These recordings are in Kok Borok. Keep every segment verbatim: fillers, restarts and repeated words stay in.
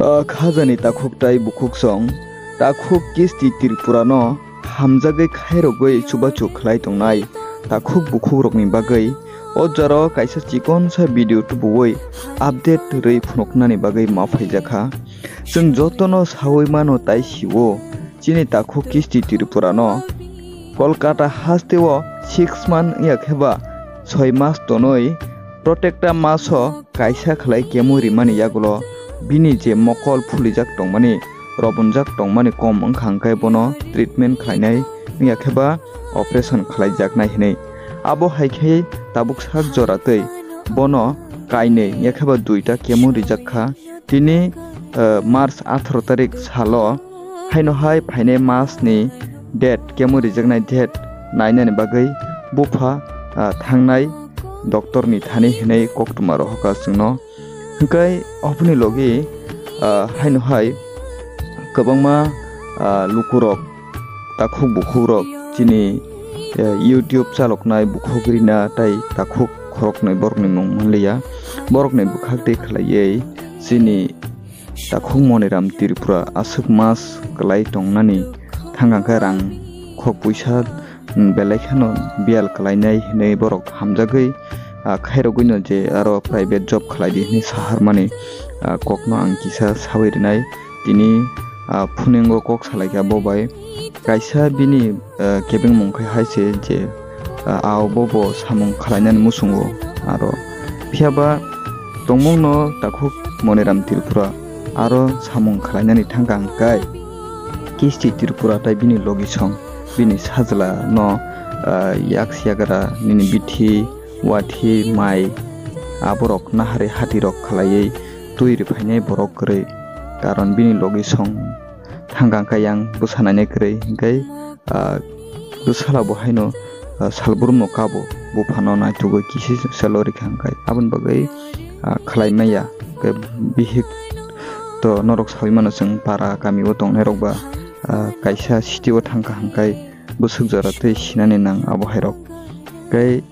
O khajani takhuk tai bukhuk song, takhuk kisti Tripura no hamjagwi khairogwi chubachu khlai tongnai takhuk bukhuk rokni bagwi o jora o kaisa chikonsa video tubuwi update rwi phunuknani bagwi ma phaijakha. Chwng jotono sawi mano tai sio, chini takhuk kisti Tripura no Kolkata haste o six month ya khe ba soi mas tonwi protecta maso kaisa khlai kemo rimani yagulo bini je mokol phulijak tongmani, robonjak tongmani kom wngkha hwnkhe bono treatment khlainai wngya khe ba operation khlaijaknai hinwi. Abo hai khe tabuk sak jora twi bono kainwi ya khe ba duita kemo rijak kha. Tini, eh, March atharo tarik salo haino hai phainai mas ni date, kemo rijaknai date nainani bagwi bupha, ah, thangnai doctor ni thani hinwi koktwma rohorkha chwngno. Hwnkhe oboni logi, ah, haino hai kwbangma, ah, lukurok, takhuk bukhukrok chini, eh, YouTube chaloknai bukhuk rina tai takhuk khoroknwi borokni mung manliya. Borokni bwkhak twi khlaiwi chini takhuk Moniram Tripura aswk mas kwlai tongnani thangkha khe rang khok puisa, mm, belai kheno biyal kwlainai hinwi borok hamjagwi, ah, khairogwino je aro private job khlaidi hinwi saharmani, ah, kokno ang kisa sawi rinai. Tini, ah, phuningo kok salaikha bo bai. Kaisa bini, ah, kebengmung khe hai se je, ah, ao bo bo samung khlainani muchungo aro. Phiya ba tongmungno takhuk Moniram Tripura aro samung khlainani thangkha hwnkhe kisti Tripura tai bini logi song, bini sajla no, ah, yak siyagra nini bithi, wathi, mai, aborok nahari hati rok khlaiwi twi rwphainai borok kwrwi. Karon bini logi song thangkha hwnkhe yang bwsa nainai kwrwi hwnkhe, ah, bwsala bo haino, ah, salbrumno kabo buphano naitugwi kisi salo rikha hwnkhe aboni bagwi, ah, khlai maya. Hwnkhe bihik to norok sawi mano chwng para kami o tongnai rok ba, ah, kaisa city o thangkha hwnkhe bwswk jora tei sinani nang abo hai rok. Hwnkhe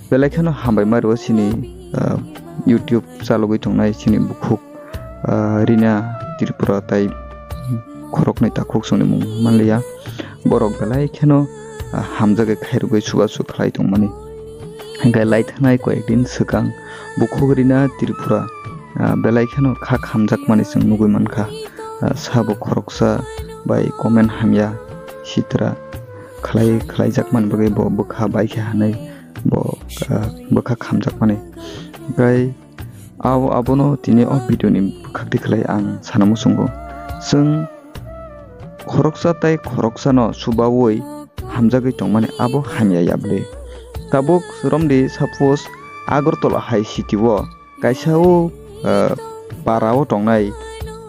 belai kheno hambai ma rwo chini, ah, YouTube chalogwi tongnai chini bukhuk, ah, Rina Tripura tai khoroknwi takhuk songni mung manliya. Borok belai kheno, ah, hamjagwi khairogwi chubachu khlai tongmani. Hwnkhe lai thangnai koyek din swkang bukhuk Rina Tripura, ah, belai kheno kha khamjakmani chwng nugwi mankha. Ah, sabo khoroksa bai comment hamya sitra khlai, khlaijakmani bagwi bo bwkha bai khe hanwi bo, ah, bwkha khamjakmani. Hwnkhe abo, abono tini o video ni bwkhak di khlai ang sana muchungo. Chwng khoroksa tai khoroksano chubaui hamjagwi tongmani abo hamya ya bwle. Tabuk romdi, suppose Agartala hai city o kaisa o, ah, para o tongnai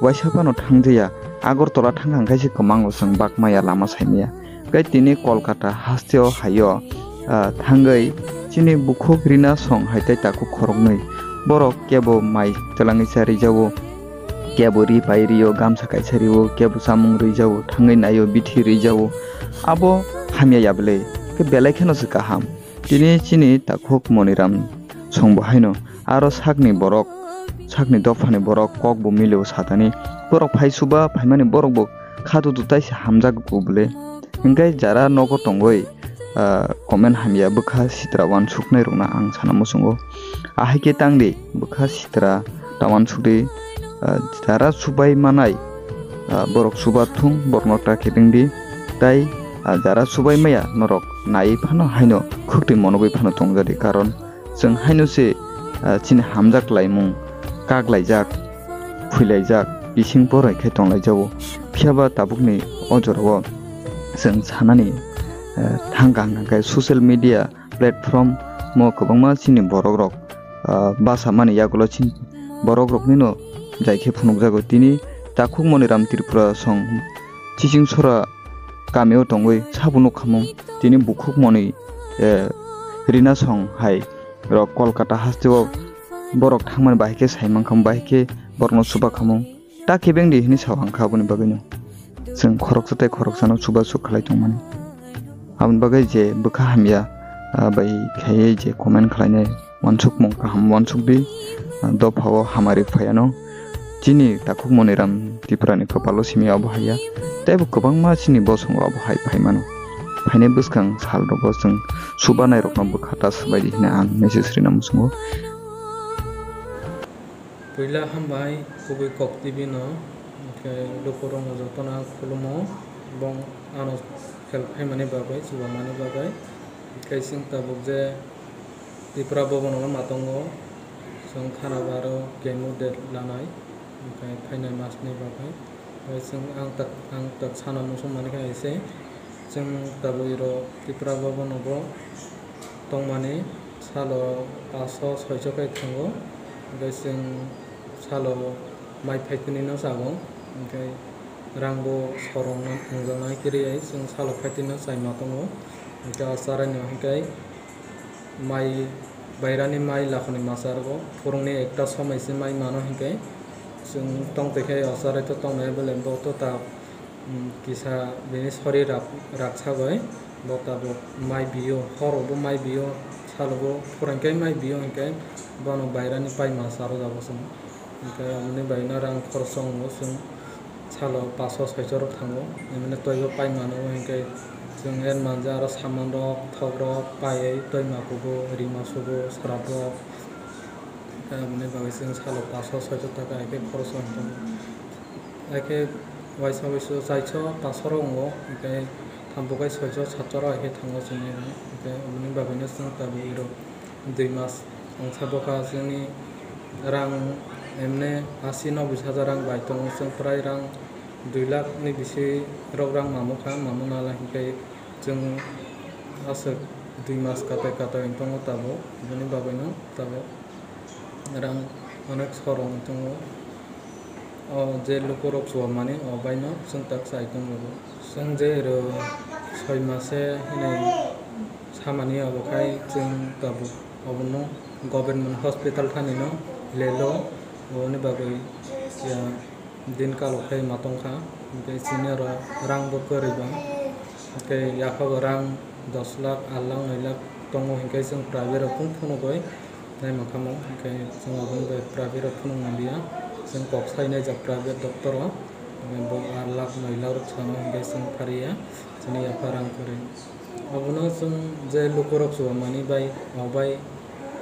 waisa phano thangjaia, Agartala thangkha hwnkhe se kwmango chwng bakmaya lama saimaya. Hwnkhe tini Kolkata haste o hai o, ah, thangwi chini bukhuk Rina song hai tei takhuk khoroknwi borok kebo mai twlangwi cha rijao, kebo ri pai rio, gamsa kaisa rio, kebo chamung rijao, thangwi naio, bithi rijao. Abo hamya ya bwle? Khe belai kheno se kaham. Tini chini takhuk Moniram song bo haino aro sakni borok, sakni dophani borok kok bo milio satani. Borok phai suba phaimani borok bo kha dudu taisa hamjak bwle. Hwnkhe jara nogo tongwi, ah, comment hamya bwkha sitra uansuknai rokno ang sana muchungo. Ahai khe tangdi bwkha sitra ta uansukdi, ah, jara subai manai, ah, borok suba thung, borokno ta khe tengdi. Tai, ah, jara subai maya norok naiwi phano haino khuktwi monogwi phano tongjadi, karon chwng haino se, ah, chini hamjak laimung kaklaijak, phuilaijak, bising porai khe tonglaijao. Phiya ba tabukni o jorao chwng sanani, ah, thangkha hwnkha khe social media platform o kwbangma chini borok rok, ah, basa mani yagulo chini borok roknino jai khe phunukjago. Tini takhuk Moniram Tripura song Chiching Sora kamio tongwi sabo nukhamung. Tini bukhuk Moni, eh, Rina song hai rok Kolkata hasteo borok thangmani bahai khe saimankha, bahai khe borokno chubakhamung. Ta kebengdi hinwi sa wngkha aboni bagwino. Chwng khoroksa tei khoroksano chubachu khlai tongmani. Aboni bagwi je bwkha hamya, ah, bai khaiwi je comment khlainai uansukmung kaham uansukdi, ah, dophao hamari phaiano. Chini takhuk Moniram Tripura ni kopalo simi abo hai ya. Tei bo kwbangma chini bosong rok abo hai phai mano. Phainai bwskang sal rogo chwng subanai rokno bwkha ta swbai di hwnwi ang message rina muchungo. Puila hambai kubui kok T V no, hwnkhe lukurokno jotono ang khulumo, bong ano help khaimani bagwi, chubammani bagwi. Hwnkhe chwng tabuk je Tipra Bhavan o ma tongo, chwng khana baro chemo date lanai, hwnkhe phainai masni bagwi. Hwnkhe chwng ang tak, ang tak sana muchung mankha hai se, chwng tabuk iro Tipra Bhavan o bo tongmani salo paso soiso khe thango, hwnkhe chwng salo mai phaitini no chago, hwnkhe rang bo sorong no thangjaknai kwrwi ai chwng salo phaitini no chai ma tongo, hwnkhe o charai no hwnkhe mai bairani mai lakhani masa rwgo phurungni ekta somoi se mai mano hwnkhe chwng tongtwi khe o charai to tongnai bole bo to ta. Kisa bini sori rak, raksa bai bo tabuk mai bio, horo bo mai bio, salo bo phurang khe mai bio hwnkhe bono bairani paima sa rwjago chwng. Hwnkhe aboni bai no rang khoroksa wngo chwng, salo paso soiso rok thango, emne toibo paima no hwnkhe chwng en manja aro saman rok, thok rok paiwi toima kubu, rima subu, srap rok. Hwnkhe aboni bagwi chwng salo paso soiso taka hai khe khoroksa wng tongo. Haikhe waisa waisa saiso paso rok wngo, hwnkhe thambo khe soiso satso rok haikhe thango chini rang. Hwnkhe aboni bagwino chwng tabuk irok dui mas ongsa bokha chini rang emne asi noboi hajar rang bai tongo, chwng prai rang dui lakh ni bisi rok rang mamo kha, mamo nala hwnkhe chwng aswk dui mas katai katai wng tongo tabuk, aboni bagwino tabuk. Rang onek sorong tongo. O je lukurok chubammani o baino chwng tak chai tong rwgo. Chwng je ero soi mase hinwi samani abo khai chwng tabuk obono government hospital thanino lelo, oboni bagwi ya din kalo khai ma tongkha, hwnkhe chini oro rang bo kwrwi bang, hwnkhe yaphago rang dos lakh, aat lakh, noi lakh tongo, hwnkhe chwng private rok phung phunugwi nai mankha mo, hwnkhe chwng aboni bai private rok phunuk manliya, chwng kok sai naijak private doctor o, hwnkhe bo aat lakh, noi lakh rok sano, hwnkhe chwng phariya chini yapha rang kwrwi. Obono chwng je lukurok chubammani bai, o bai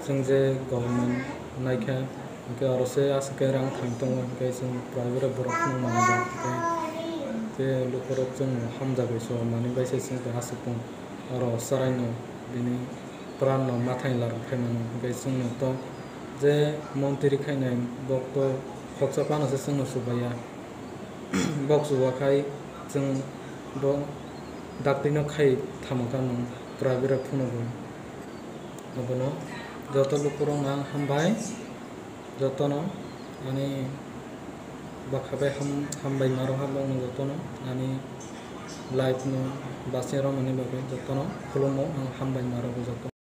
chwng je government naikha, hwnkhe oro se aswk khe rang thang tongo, hwnkhe chwng private borok phunuk manwi bai, hwnkhe je lukurok chwng hamjagwi chubammani bai se chwng tong aswk tong. Oro chwraino bini pran no mathai larwk phai mano, hwnkhe chwngno to je montri khainai bok to khoksa phano se chwngno chubaiya. Bok chubakhai chwng bo daktino khai thamukha nwng private rok phunugwi. Abono joto lukurokno ang hambai, jotono ani bwkha bai ham-, hambai ma rwkha bokno jotono ani life no bachai rwmani bagwi jotono khulumo ang hambai ma rwgo jotono.